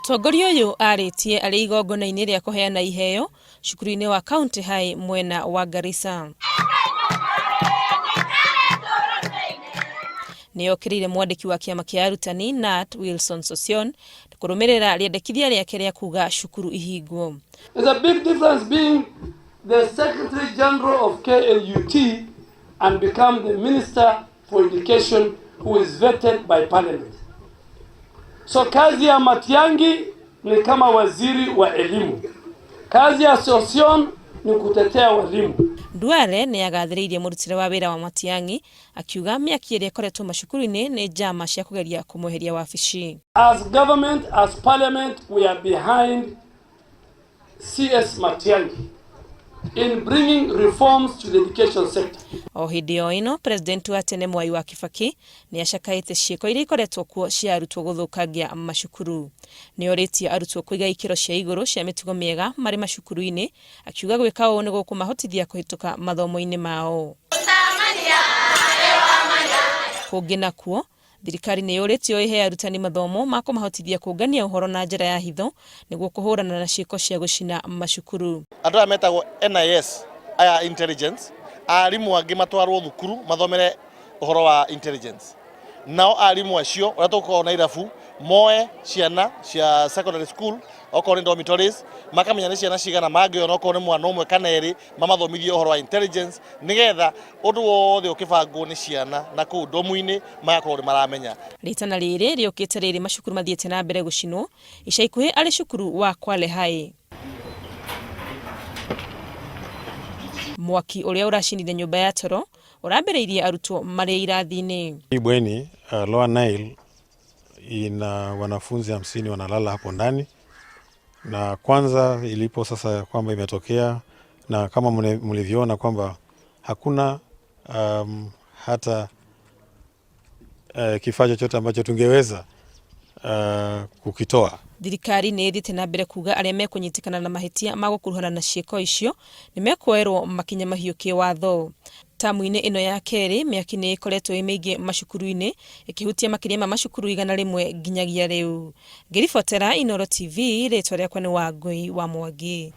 Mũtongoria ũyũ arĩtie arĩ igongona-inĩ rĩa kũheana iheo cukuru-inĩ wa County High mwena wa Garissa. Nĩ okĩrĩire mwandĩki wa kĩama kĩa arutani KNUT Wilson Sossion kũrũmĩrĩra rĩendekithia rĩake rĩa kuga cukuru ihingwo. There's a big difference being the Secretary General of KNUT and become the Minister for Education who is vetted by Parliament. So kazi ya Matiang'i ni kama waziri wa elimu, kazi ya Sossion ni kutetea walimu. Duale nĩ agathĩrĩirie mũrutĩre wa wĩra wa Matiang'i akiuga mĩaki ĩrĩa ĩkoretwo macukuru-inĩ nĩ njama cia kũgeria kũmweheria wabici. As government, as parliament, we are behind CS Matiang'i in bringing reforms to the education sector. O hĩndĩ o ĩno, President wa tene Mwai wa Kibaki nĩ acakaĩte ciĩko iria ikoretwo kuo cia arutwo gũthũkangia macukuru. Nĩ orĩtie arutwo kũiga ikĩro cia igũrũ cia mĩtugo mĩega marĩ macukuru-inĩ, akiuga gwĩka ũũ nĩ gũkũmahotithia kũhĩtũka mathomo-inĩ mao. Kũngĩ nakuo, thirikari nĩ yũrĩtio ĩhe arutani mathomo ma kũmahotithia kũngania ũhoro na njĩra ya hitho nĩguo kũhũrana na ciĩko cia gũcina macukuru. Andũ aya metagwo NIS aya intelligence, arimũ angĩ matwarwo thukuru mathomere ũhoro wa intelligence. Nao arimũ acio ũrĩa tũgũkorwo na irabu moe ciana cia secondary school okorwo nĩ dormitories makamenya nĩ ciana cigana mangĩona okorwo nĩ mwana ũmwe kana erĩ mamathomithie ũhoro wa intelligence nĩgetha ũndũ wothe ũkĩbangwo nĩ ciana na kũu ndomu-inĩ magakorwo nĩ maramenya. Rĩtana rĩrĩ rĩũkĩte rĩrĩ macukuru mathiĩte na mbere gũcinwo ica ikuhĩ arĩ cukuru wa Kwale High. Mwaki ũrĩa ũracinire nyũmba ya toro ũrambĩrĩirie arutwo marĩ irathi-inĩ. Hii bweni Lower Nile ina wanafunzi 50 wanalala hapo ndani, na kwanza ilipo sasa kwamba imetokea, na kama mlivyoona kwamba hakuna hata kifaa chochote ambacho tungeweza kukitoa. Thirikari nĩ ĩthiĩte na mbere kuga arĩa mekũnyitĩkana na mahĩtia ma gũkuruhana na ciĩko icio nĩ mekuoerwo makinya mahiũ kĩwatho. Tamu-inĩ ĩno ya kerĩ, mĩaki nĩ ĩkoretwo ĩ mĩingĩ macukuru-inĩ ĩkĩhutia makĩria ma macukuru 100 nginyagia rĩu. Ngĩribotera Inooro TV, rĩtwa rĩakwa nĩ Wangũi wa Mwangi.